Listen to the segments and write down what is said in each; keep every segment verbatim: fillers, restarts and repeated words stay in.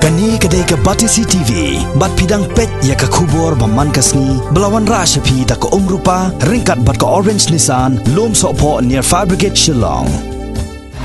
Kane ka dei ka Batesi T V, bad phi dang peit ïa ka khubor ba man ka sngi, ba la wanrah sha phi da ka Umrupa, ryngkat bad ka Orange Nissan, Lum Sohphoh near Fire Brigade Shillong.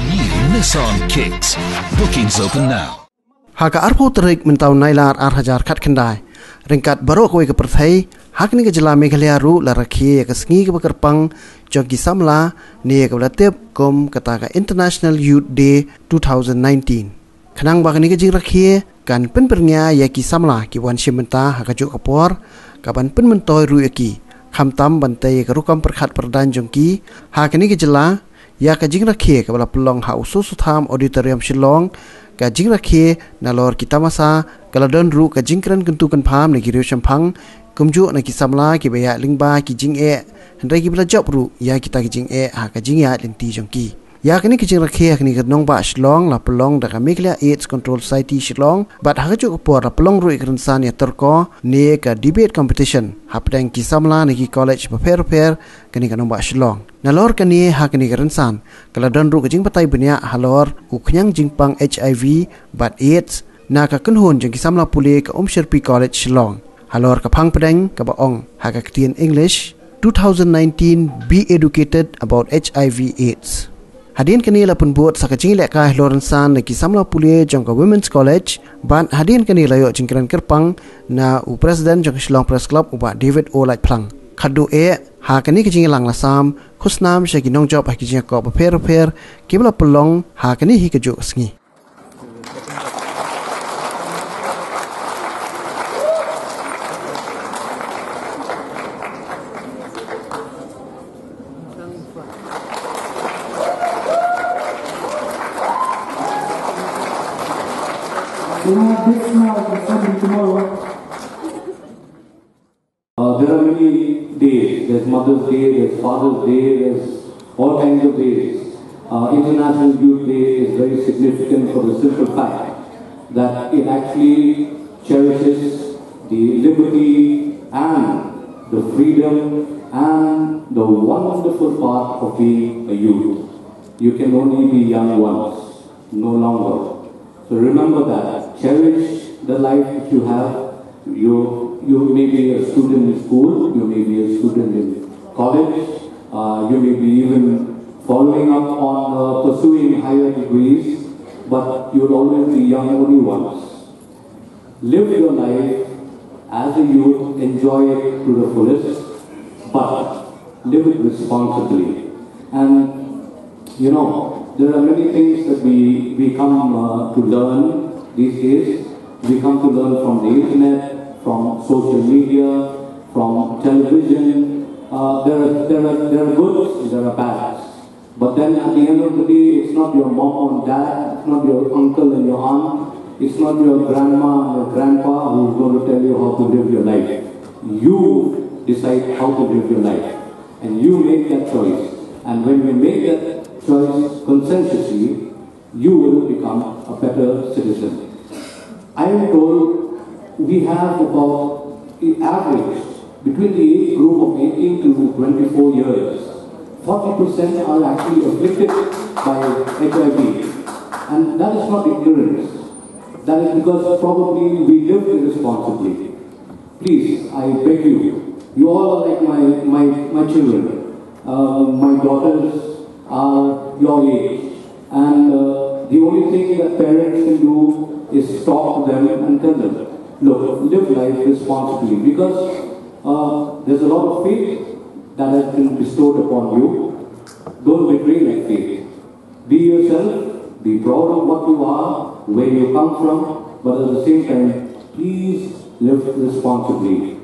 New Nissan Kicks. Bookings open now. Ha ka arphew tarik mynta u Nailar ar hajar khatkhyndai, ryngkat baroh kawei ka pyrthei, ha kane ka jylla Meghalaya ruh la rakhe ïa ka sngi kaba kyrpang jong ki samla, ne kaba la tip kum kata ka International Youth Day two thousand nineteen. Khnang ba kane ka jingrakhe kan pynbyrngia ïa ki samla ki wan shim bynta ha kajuh ka por, ka ban pynmyntoi ruh ïa ki, khamtam ban tei ïa ka rukom pyrkhat pyrdaiñ jong ki ha kane ka jylla. Ïa ka jingrakhe kaba la pynlong ha u Soso Tham Auditorium Shillong, ka jingrakhe nalor ki tamasa, ka la don ruh ka jingkren kyntu kynpham na ki riewshemphang, kumjuh na ki samla kiba ïaid lyngba ki jingeh, hynrei kiba la jop ruh ïa kita ki jingeh ha ka jingïaid lynti jong ki. Ïa kane ka jingrakhe ha kane ka nongbah Shillong la pynlong da ka Meghalaya AIDS Control Society Shillong, bad ha kajuh ka por la pynlong ruh ïa ka rynsan ïatur ko ne ka debate competition hapdeng ki samla na ki college bapher bapher kane ka nongbah Shillong. Nalor kane ha kane ka rynsan, ka la don ruh ka jingbatai bniah halor u khñiang jingpang HIV bad AIDS na ka kynhun jong ki samla pule ka Umshyrpi College Shillong, halor ka phang pdeng kaba ong ha ka ktien English, two thousand nineteen, be educated about HIV AIDS. Hadien kane la pynbud sa ka jingïalehkai halor rynsan na ki samla pule jong ka Women's College, bad hadien kane la ïoh jingkren kyrpang na u President jong ka Shillong Press Club, u Bah David O Laitphlang. Khatduh eh, ha kane ka jingïalang la sam khusnam sha ki nongjop ha ki jingïakop bapher bapher kiba la pynlong ha kane hi kajuh ka sngi. You know, this now, this will be tomorrow. Uh, there are many days. There's Mother's Day, there's Father's Day, there's all kinds of days. Uh, International Youth Day is very significant for the simple fact that it actually cherishes the liberty and the freedom and the wonderful part of being a youth. You can only be young once, no longer. So remember that. Cherish the life that you have. You, you may be a student in school, you may be a student in college, uh, you may be even following up on uh, pursuing higher degrees, but you'll always be young only once. Live your life as a youth, enjoy it to the fullest, but live it responsibly. And you know, there are many things that we, we come uh, to learn these days. We come to learn from the internet, from social media, from television. Uh, there, are, there, are, there are goods, there are bads. But then at the end of the day, it's not your mom and dad, it's not your uncle and your aunt, it's not your grandma and your grandpa who's going to tell you how to live your life. You decide how to live your life. And you make that choice. And when you make that choice conscientiously, you will become a better citizen. I am told we have about, the average, between the age group of eighteen to twenty-four years, forty percent are actually afflicted by H I V. And that is not ignorance. That is because probably we live irresponsibly. Please, I beg you, you all are like my, my, my children. Uh, my daughters are your age. And uh, the only thing that parents can do is talk to them and tell them, look, live life responsibly, because uh, there's a lot of faith that has been bestowed upon you. Don't betray that faith. Be yourself, be proud of what you are, where you come from, but at the same time, please live responsibly.